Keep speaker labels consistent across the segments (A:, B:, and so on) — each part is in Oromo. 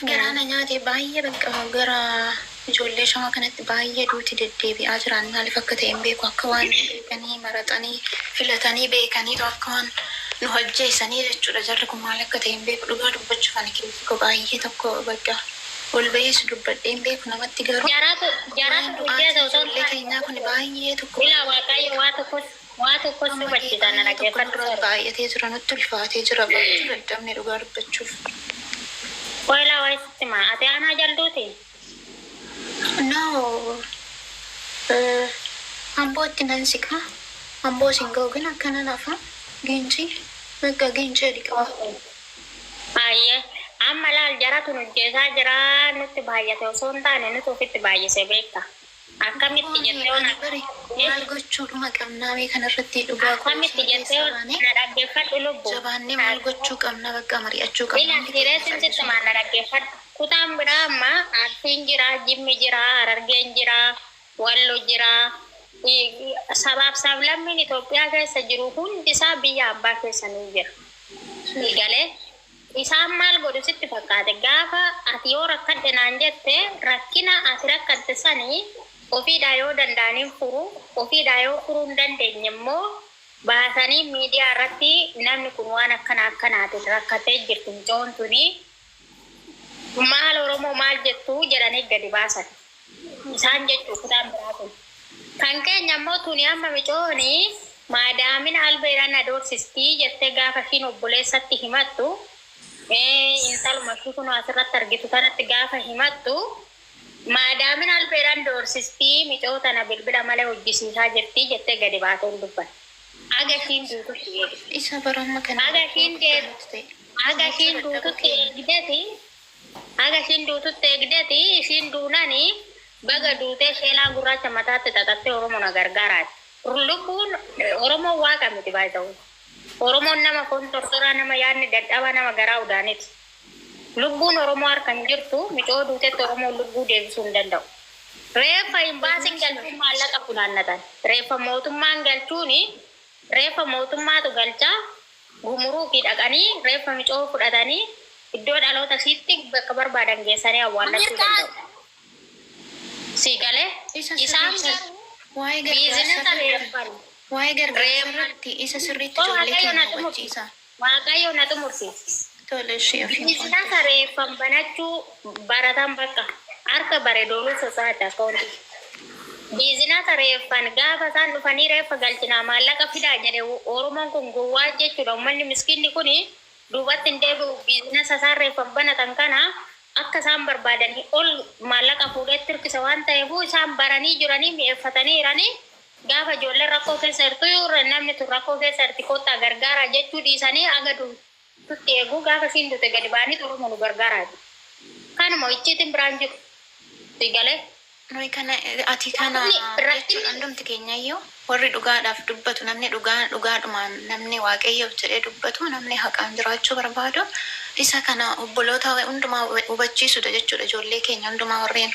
A: Garaa na nyaate baay'ee bakka gara ijoollee shawaa kanatti baay'ee duuti deddeebi'aa jiran maaliif akka ta'e hin beeku akka waan beekanii maraxanii filatanii beekaniitu akka waan nu hojjeessanii jechuudha jarri kun maal akka ta'e hin beeku dhugaa dubbachuuf ani keessi koo baay'ee tokko bakka ol ba'ees dubbadhee hin beeku namatti garuu
B: Jaraatu
A: waa'een
B: jaraatu
A: du'aatii
B: hojjeeta osoo hin
A: ijoollee
B: taane
A: keenyaa kun baay'ee tokko
B: Ilaa Waaqayyo waa tokkos waa tokkos
A: amma ga'e
B: hubachiisa na
A: baay'ee tokko
B: dhaggeeffadhu
A: nurra
B: sori.
A: baay'atee jira nutti ulfaatee jira baachuu dadhabne dhugaa dubbachuuf.
B: Qoyilaa waa'ee sitti maa ati aanaa jalduuti?
A: No, Ambootti nan siqa. Amboo sin ga'u ግን akkanan hafa. Gincii bakka gincii adi qaba.
B: Baay'ee amma laal jaratu nu jeesaa jira nutti baay'ate osoo hin taane nuti ofitti baay'ise beekta. Akkamitti
A: Ani
B: jettee
A: ani bari maal gochuudhuma qabnaa mee kanarratti dhugaa
B: akkamitti
A: qoosii
B: jettee
A: keessaa baanee
B: na dhaggeeffadhu lubbu.
A: jabaannee maal gochuu qabna bakka mari'achuu qabna
B: Ila
A: hundi keenya
B: sireetin sitti
A: callisuu
B: maa na dhaggeeffadhu. Kutaan biraa amma Arsiin jira, Jimmi jira, Harargeen jira, Wallo jira. Sabaaf sablammiin Itoophiyaa keessa jiru hundi isaa biyya abbaa keessa ni jira. Galee isaan maal godhu sitti fakkaate gaafa ati yoo rakkadhe naan jette rakkina ati rakkatte sanii ofiidhaa yoo danda'aniin furu ofiidhaa yoo furuu hin dandeenye immoo baasanii miidiyaa irratti namni kun waan akkana akkanaatiin rakkatee jirti mucoon tuni maal Oromoo maal jettu jedhanii gadi baasan isaan jechuu kutaan biraa kun. Kan keenya immoo tuni amma micooni maadaamina albeedhaan adoorsistii jettee gaafa ishiin obboleessatti himattu intaluma ishii kun asirratti argitu kanatti gaafa himattu maadaamina albeedhaan doorsistii micoo tana bilbila malee hojjisiisaa jirtii jettee gadi baatee hin dubbatte. Aga ishiin duututti eegde.
A: Isa bara amma kana
B: Aga
A: rakkoo
B: ishiin
A: guddaa
B: deeb
A: nutti ta'e.
B: aga
A: Jiraachuu
B: ishiin
A: dadhabuu
B: duututti
A: keenya.
B: eegdeti aga ishiin duututti eegdeti ishiin duunani baga duutee sheelaa gurraacha mataatti xaxattee Oromoo na gargaaraati. Lubbuun Oromoon waaqa miti baay'ee. Oromoon nama foon tortoraa nama yaadni dadhabaa nama garaa udaaniti. Lubbuun Oromoo harka hin jirtu micoo duutetti Oromoon lubbuu deebisuu hin danda'u. Reeffa hin baasin galchuun maallaqa funaannatan. Reeffa mootummaan galchuuni reeffa mootummaatu galchaa gumuruukii dhaqanii reeffa micoo fudhatanii iddoo dhaloota isiitti bakka barbaadan geessanii awwaallachuu danda'u. Si galee
A: Isa
B: isaan
A: sirriitti
B: garuu
A: waa'ee gargaarsa
B: biizinasa
A: irratti
B: reeffan
A: waa'ee gargaarsa
B: reeffan
A: irratti isa sirriitti
B: oo
A: ijoollee
B: Waaqayyo
A: keenya
B: na xumursiisa.
A: hubachiisa.
B: Waaqayyo na xumursiisa.
A: Tole ishee ofiin
B: Biizinasa
A: qoodde.
B: reeffan banachuu baratan bakka harka bareedooluu sosaati akka wanti. Biizinasa reeffan gaafa isaan dhufanii reeffa galchinaa maallaqa fidaa jedhe Oromoon kun gowwaa jechuudha. Uummanni miskiinni kuni duubatti hin deebi'u. Biizinasa isaan reeffan banatan kana akka isaan barbaadanii ol maallaqa fuudhee tirkisa waan ta'eef isaan baranii jiranii mi'eeffatanii jiranii gaafa ijoolleen rakkoo keessa jirtu namni tun rakkoo keessa jirti kottaa gargaaraa jechuu dhiisanii aga duututti eeguu gaafa ishiin duute gadi ba'anii Oromoo nu gargaaraa jiru. Kanuma icciitiin biraan jiru. Si galee.
A: Nuyi kana ati kana
B: Rakkinni
A: jechuudha
B: rakkinni
A: hundumti keenya iyyuu warri dhugaadhaaf dubbatu namni dhugaa dhugaadhumaan namni waaqayyoof jedhee dubbatu namni haqaan jiraachuu barbaadu isa kana obboloota hundumaa hubachiisudha jechuudha ijoollee keenya hundumaa warreen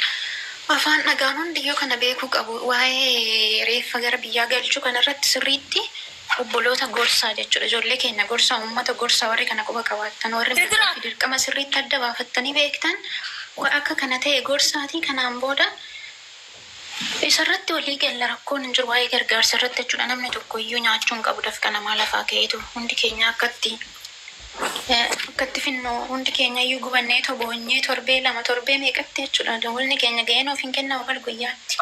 A: afaan dhagaan hundiyyuu kana beekuu qabu waa'ee reeffa gara biyyaa galchuu kanarratti sirriitti obboloota gorsaa jechuudha ijoollee keenya gorsaa uummata gorsaa warri kana quba qabaattan warri mirgaa fi dirqama sirriitti adda baafattanii beektan akka kana ta'e gorsaatii kanaan booda isarratti walii galla rakkoon hin jiru waa'ee gargaarsa irratti jechuudha namni tokko iyyuu nyaachuu hin qabu dafqa namaa lafaa ka'eetu hundi keenya akkatti akkatti finnu hundi keenya iyyuu gubannee boonyee torbee lama torbee meeqatti jechuudha dawalni keenya ga'ee nuuf hin kennamu bar guyyaatti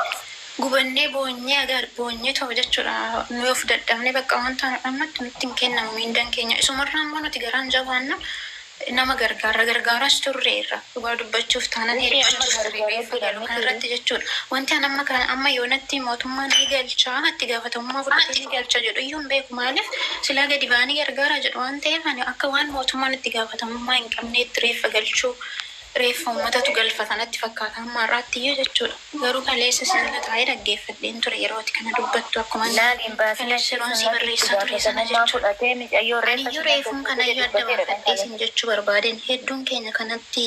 A: gubannee boonyee agar boonyee ta'u jechuudha nu of dadhabne bakka wanta nu dhabnutti nutti hin kennamu miindaan keenya isumarraa immoo nuti garaan jabaannu nama gargaarra gargaaras turreerra dhugaa dubbachuuf taanan
C: Ishee amma
A: hedduutu turre
C: gargaaree
A: reeffa
C: jira
A: galu
C: miti.
A: kanarratti jechuudha wanti an amma kana amma yoonatti mootummaan ni galchaa itti gaafatamummaa fudhatee ni galcha jedhu iyyuu hin beeku maaliif silaa gadi ba'anii gargaaraa jedhu waan ta'eef ani akka waan mootummaan itti gaafatamummaa hin qabneetti reeffa galchuu reeffa uummatatu galfata natti fakkaata amma har'aatti iyyuu jechuudha garuu kaleessa si jala taa'ee dhaggeeffadheen ture yeroo ati kana dubbattu akkuma
C: Laal hin baasin
A: kaleessa yeroon
C: achi
A: sii
C: sun itti
A: barreessaa ture sana
C: gaafatamummaa
A: jechuudha.
C: fudhatee micayyoo reeffa
A: Aniyyuu
C: sinaa
A: reefuun
C: galchuu
A: kana
C: jedhe
A: iyyuu adda
C: dubbateera kan
A: baafadhee
C: kaleessa.
A: sin jechuu barbaadeen hedduun keenya kanatti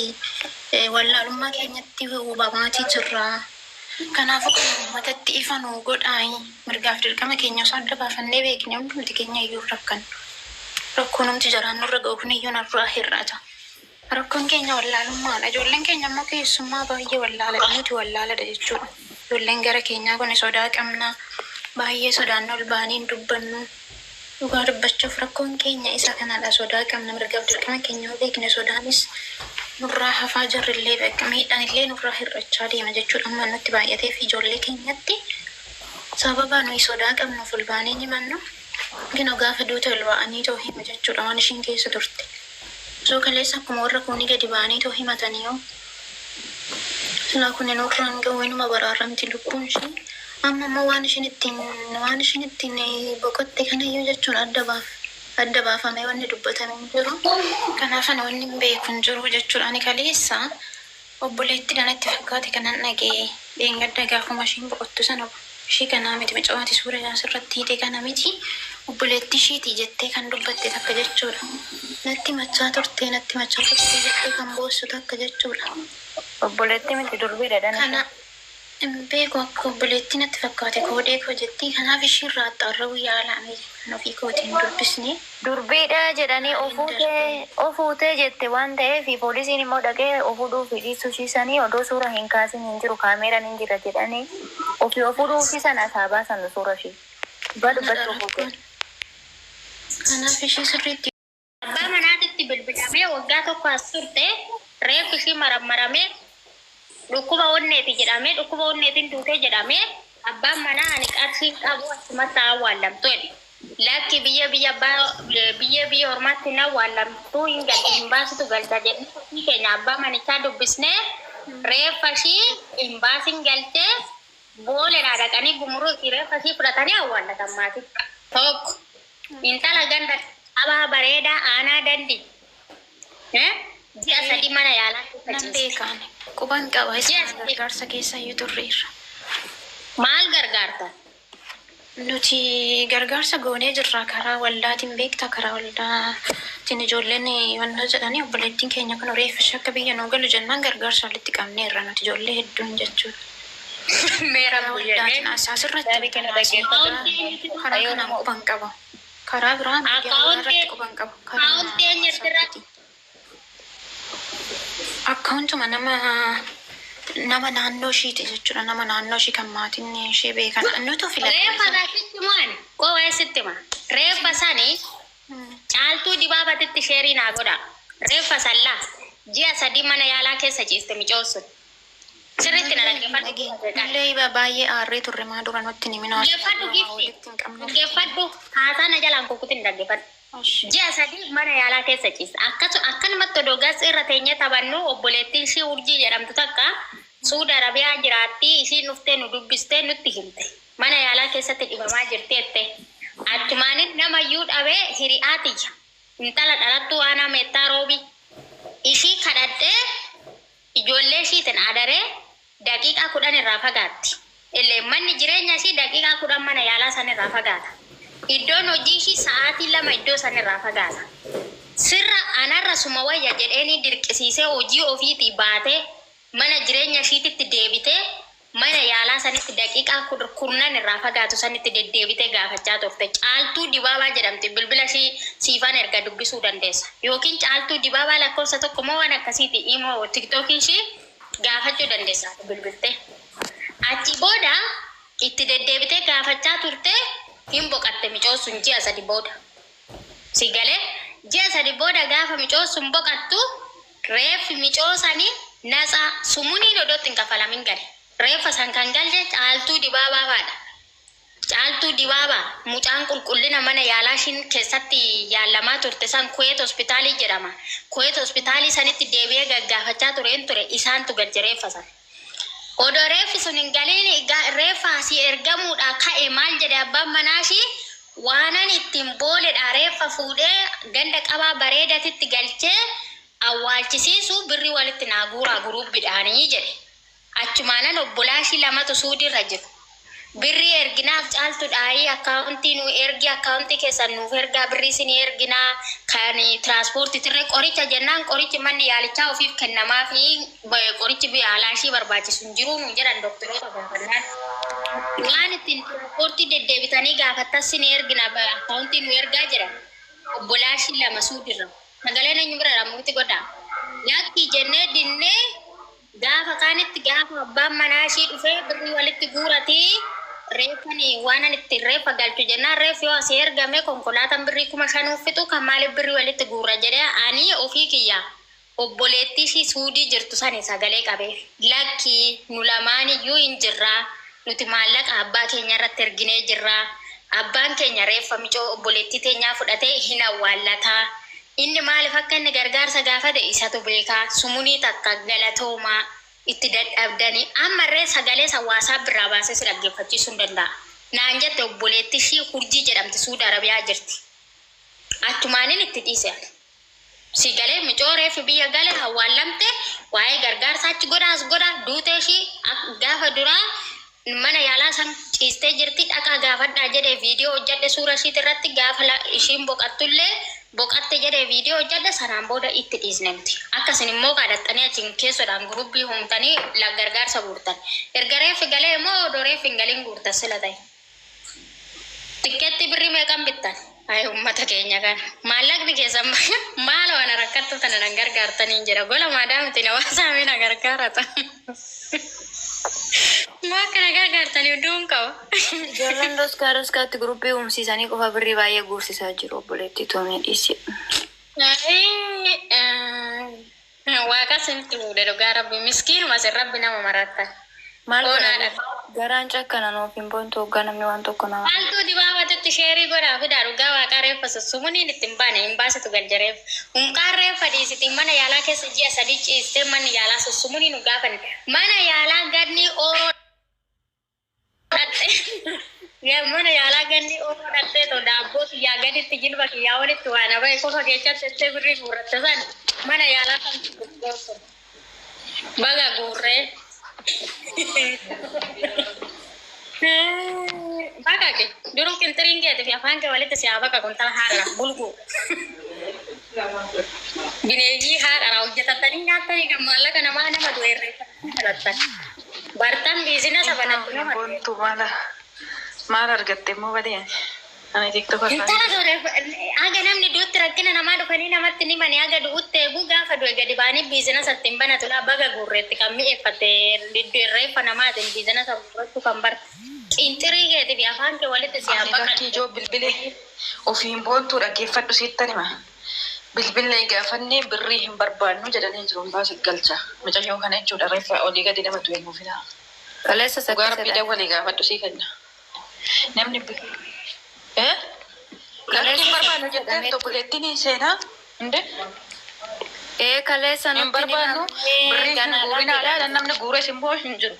A: wallaalummaa keenyatti hubamaatii jirra. Kanaafuu kan uummatatti ifa nuu godhaayi mirgaaf dirqama keenya osoo adda baafannee beekne hundumti keenya iyyuu rakkan. Rakkoon humti jaraan nurra ga'u kun iyyuu narraa hir'ata. Rakkoon keenya wallaalummaadha. Ijoolleen keenya immoo keessummaa baay'ee wallaaladha. Nuti wallaaladha jechuudha. Ijoolleen gara keenyaa kun sodaa qabna. Baay'ee sodaanna ol baanii hin dubbannu. Dhugaa dubbachuuf rakkoon keenya isa kanadha. Sodaa qabna mirgaaf dirqama keenya yoo beekne sodaanis nurraa hafaa jarrillee bakka miidhaan illee nurraa hir'achaa deema jechuudha. Amma nutti baay'atee fi ijoollee keenyatti sababa nuyi sodaa qabnuuf ol baanii hin himannu. Gino gaafa duute ol ba'anii too himu jechuudha waan ishiin keessa turte. Osoo kaleessa akkuma warra kuunii gadi ba'anii too himatanii yoo silaa kun nurraan ga'u inuma baraaramti lubbuun ishii. Amma immoo waan ishiin ittiin boqotte kanayyuu jechuun adda baafamee wanni dubbatame hin jiru. Kanaaf ani wanni hin beeku hin jiru jechuudha. Ani kaleessa obboleetti natti fakkaate kanan dhaga'e dheengadda gaafuma ishiin boqottu sana ishii kanaa miti micawaati suura asirratti hiite kana miti obboleetti ishiiti jettee kan dubbatte takka jechuudha. Natti machaa turte, natti machaa turte jettee kan boossu takka jechuudha.
C: Obboleetti miti, durbiidha dhan.
A: Kana hin beeku, akka obboleettii natti fakkaate koodee koo jetti. Kanaaf ishiirraa axxaarra'uu yaalame kan ofii kootiin dubbisne.
C: Durbiidha jedhanii ofuutee ofuutee jette waan ta'eef poolisiin immoo dhaqee ofudhuu fi dhiisuu ishiisanii odoo suura hin kaasin hin jiru, kaameeraan hin jira jedhanii ofii ofudhuu fi sana asaa baasan suura ishii. Dhugaa dubbachuu ofuutee.
A: Kanaaf ishii sirriitti
B: Abbaa manaatitti bilbilamee waggaa tokko as turte, reeffi ishii marammaramee dhukkuba onneeti jedhamee, dhukkuba onneetiin duutee jedhamee, abbaan manaa ani qarshii qabu achumatti awwaallamtu jedhe. Lakki, biyya abbaa biyya ormaatti hin awwaallamtu, hin galti, hin baasitu galcha jennee ofii keenya abbaa manichaa dubbisnee reeffa ishii hin baasin galchee booleedhaa dhaqanii gumuruu reeffa ishii fudhatanii awwaallatan maatii. Tokko intala ganda qabaa bareedaa aanaa dandi. Ji'a 3 mana yaalaa keessa
A: Nan
B: ciiste.
A: beekaan quban qaba
B: Ji'a
A: isaan
B: 3.
A: Gargaarsa keessa iyyuu turreerra.
B: Maal gargaarta?
A: Nuti gargaarsa goonee jirra karaa waldaatiin, beektaa, karaa waldaatiin ijoolleen wanta jedhanii obboleettiin keenya kun reeffi ishee akka biyya nuu galu jennaan gargaarsa walitti qabneerra nuti ijoollee hedduun jechuudha.
B: Meera
A: Karaa waldaatiin asirratti
C: Gaarii kana dhaggeeffadhu.
A: Karaa kanaan quban qaba. Karaa biraa miidiyaa biraa irratti quban qaba. Karaa
B: Akkaawuntii eenyutti irra?
A: Akkaawuntuma nama naannoo ishiiti jechuudha. Nama naannoo ishii kan maatiin ishee beekan. Nutu filate.
B: Reeffa sitti maan? Qowwee sitti ma? Reeffa sani Caaltuu Dibaabatitti share naa godha. Reeffa sallaa ji'a 3 mana yaalaa keessa ciiste micoossun. Sirriitti na dhaggeeffadhu.
A: Illee baay'ee aarree turre, maa dura nutti ni minaa.
B: Dhaggeeffadhu gifti.
A: Walitti hin qabnu.
B: Dhaggeeffadhu. Haasaa na jalaan kukkutin, dhaggeeffadhu. Ji'a 3 mana yaalaa keessa ciiste. Akkasu akkanumatti odoo gas irra teenyee taphannu obboleettiin ishii Urjii jedhamtu takka Suudi Arabiyaa jiraatti. Ishiin dhuftee nu dubbistee nutti himte. Mana yaalaa keessatti dhibamaa jirti jette. Achumaanin namayyuu dhabee hiri'aa tiyya. Intala dhalattuu aanaa meettaa roobi. Ishii kadhadhee ijoollee ishiitiin adaree daqiiqaa 10 irraa fagaatti. Illee manni jireenya ishii daqiiqaa 10 mana yaalaa san irraa fagaata. Iddoon hojii ishii sa'aatii 2 iddoo san irraa fagaata. Sirra anarra suma wayya jedheeni dirqisiisee hojii ofiitii baatee mana jireenya ishiititti deebitee mana yaalaa sanitti daqiiqaa 10 irraa fagaatu sanitti deddeebitee gaafachaa turte. Caaltuu Dibaabaa jedhamti. Bilbila ishii siifaan erga dubbisuu dandeessa. Yookiin Caaltuu Dibaabaa lakkoofsa tokko moo waan akkasiiti imoo TikTokiin ishii gaafachuu dandeessa bilbiltee. Achi booda itti deddeebitee gaafachaa turte, hin boqatte micoon ji'a 3 booda. Si galee, ji'a 3 booda gaafa micoon sun boqattu reeffi micoo sanii natsaa sumuuniin odootti hin kafalamin gale. Reeffa san kan galche Caaltuu Dibaabaa faadha. Caaltuu Dibaabaa mucaan qulqullina mana yaalaa ishiin keessatti yaalamaa turte san Kuweet hospitaalii jedhama. Kuweet hospitaalii sanitti deebi'ee gaggaafachaa tureen ture, isaantu galche reeffa sana. Odoo reeffi sun hin galiin reeffa asii ergamuudha ka'e maal jedhe abbaan manaa ishii? Waanan ittiin booledha reeffa fuudhee ganda qabaa bareedatitti galchee awwaalchisiisu birrii walitti naa guuraa guruubbiidhaanii jedhe. Achumaanan obbolaa ishii lamatu Suudiirra jiru. Birrii erginaaf, Caaltu dhaayii akkaawuntii nu ergi, akkaawuntii keessan nuuf ergaa, birrii isinii erginaa, kan tiraanspoortiitirree qoricha jennaan qorichi manni yaalichaa ofiif kennamaa fi qorichi yaalaa ishii barbaachisu hin jiru nuun jedhan doktoroota gaafannaan. Waan ittiin tiraanspoortii deddeebitanii gaafattas isinii ergina, akkaawuntii nu ergaa jedhan. Obbolaa ishii lama Suudiirra. Sagaleen eenyu bira muti godhaa? Lakki jennee dinnee gaafa kaanitti gaafa abbaan manaa ishii dhufee birrii walitti guuratii reeffani waan ani ittiin reeffa galchu jennaan reeffi yoo asii ergame konkolaataan birrii 5,000 fixu kan maaliif birrii walitti guurra jedhee ani ofii kiyya obboleettii ishii Suudii jirtu sani sagalee qabee lakki nu lamaaniyyuu hin jirraa nuti maallaqa abbaa keenya irratti erginee jirraa abbaan keenya reeffa micoo obboleettii teenyaa fudhatee hin awwaallataa inni maaliif akka inni gargaarsa gaafate isatu beekaa sumunii takka galatoomaa itti dadhabdanii ammarree sagalee san WhatsApp irraa baasee si dhaggeeffachiisuu hin danda'a naan jette obboleetti ishii Hurjii jedhamti Suudi Arabiyaa jirti achumaanin itti dhiise ani. Si galee micoo reeffi biyya gale hawwaallamte waa'ee gargaarsa achi godha as godha duutee ishii gaafa duraa mana yaalaa san ciistee jirti dhaqaa gaafadhaa jedhee viidiyoo hojjadhe suura ishiiti irratti gaafa ishiin boqattullee boqatte jedhee viidiyoo hojjadhe sanaan booda itti dhiisne nuti akka isin immoo kaadhaxxanii achiin keessodhaan guruppii uumtanii gargaarsa guurtan erga reeffi galee immoo odoo reeffi hin galin guurtan sila ta'e. Tikkeettii birrii meeqan bittan? Ay uummata keenya kana. Maallaqni keessan maal waan rakkattu tana nan gargaartaniin jedha. Gola maadaamiti na waasaamee na gargaarata. Maa akka na gargaartanii duun qaba.
C: Ijoolleen roskaa roskaatti guruppii uumsiisanii qofa birrii baay'ee guursisaa jiru obboleettii Toomee dhiisi.
B: Waaqa isinitti fuudhe dhugaa rabbi miskiinuma isin rabbi nama marartan.
C: Maal
B: Oonaadha.
C: godha garaan cakkana nuuf hin boontu hoggaa namni waan tokko nama.
B: Maaltu dibaabatutti sheerii godhaa fidaa dhugaa waaqaa reeffa sussumuniin itti hin baane hin baasitu galcha reeffa. Unkaan reeffa dhiisitiin mana yaalaa keessa ji'a 3 ciistee manni yaalaa sussumuuniin nu gaafanne. Mana yaalaa ganni ooroo dhaqxee mana yaalaa ganni ooroo dhaqxee too daabboo kiyyaa gaditti jilba kiyyaa olitti waa na bahe kofa keessatti jettee birrii guurratte san mana yaalaa san baga guurree. Baqaqe duruu qinxiriin keetii fi afaan kee walitti si haa baqaqu intala haadha bulguu. Bineeyyii haadha hojjetatanii nyaattanii kan maallaqa namaa nama du'e irreeffatanii dhalattan. Bartan biizinasa banattu nama du'e.
D: Boontuu maal maal argatte immoo badee ani TikTok irraa.
B: Intala du'e haga namni du'utti rakkina namaa dhufanii namatti ni mani haga du'utti eeguu gaafa du'e gadi ba'anii biizinasa ittiin banatu laa baga guurreetti kan mi'eeffatte irreeffa namaatiin biizinasa guurrachuu kan barte. Qinxirii keetii fi afaan kee walitti si haa
D: Ani lakkii
B: baqaqu.
D: ijoo bilbilee ofiin boontuu dhaggeeffadhu siittan hima. Bilbilee gaafannee birrii hin barbaannu jedhanii jiru hin baasi galcha. Mucayyoo kana jechuudha reeffa olii gadi nama du'e nuuf fidaa.
C: Kaleessa
D: Dhugaa rabbii
C: sakkisadha.
D: dawwalii gaafadhu sii kenna. Namni eh lakkii hin
C: Kaleessa
D: barbaannu
C: sakkisa
D: jettee
C: jedhamee ture.
D: obboleettiin seenaa hinde
C: Ee kaleessa
D: hin
C: nutti ni
D: barbaannu
C: mamnee
D: birrii hin
C: ganaadhaan
D: guurinaa
C: jedhan.
D: dha namni guures immoo hin jiru.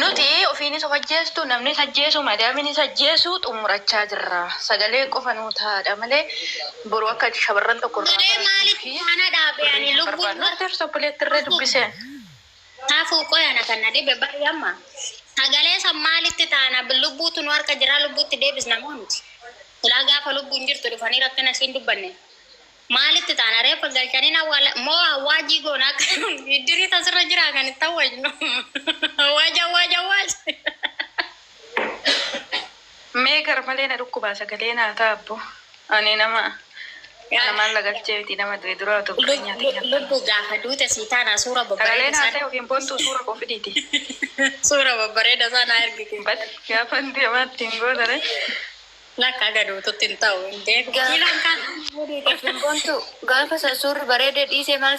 D: Nuti ofiinis of ajjeestu namnis ajjeesu madaaminis ajjeesu xumurachaa jirra. Sagalee qofa nuu taa'aadha malee boru akka shamarran tokko irraa
B: Garee maaliif
D: barattuu fi
B: faana dhaabe
D: birrii
B: ani
D: hin
B: lubbuun
D: barbaannu. Nuti obboleetti irree dubbiseen.
B: Taafuu qoyana kan na dhibe bari amma. Sagalee san maalitti taana lubbuutu nu harka jira lubbuutti deebisna moo nuti. Silaa gaafa lubbuun jirtu dhufanii rakkina isiin dubbanne. Maalitti taana reeffa galchanii awwaala moo awwaajii goona akka iddirii tasirra jira kan itti awwaajnu. Awwaaja awwaaja awwaaja.
D: Mee gar malee na dhukkubaa sagalee naa ta'a abbo. Ani nama namaan lagalchee miti nama du'e dura otoo birrii nyaatee nyaata.
B: Lubbuu gaafa duute sii taana suura
D: Sagalee
B: babbareeda
D: naa
B: isaa
D: ta'e ofiin boontuu suura koo fidiiti.
B: suura babbareeda isaa naa ergite.
D: Bad gaafa deemaa ittiin gootare.
B: Lakka gaduututti hin ta'u hin beeku. Kiiloon kan
C: Ofiin boontuu gaafa san suurri bareedee dhiisee maal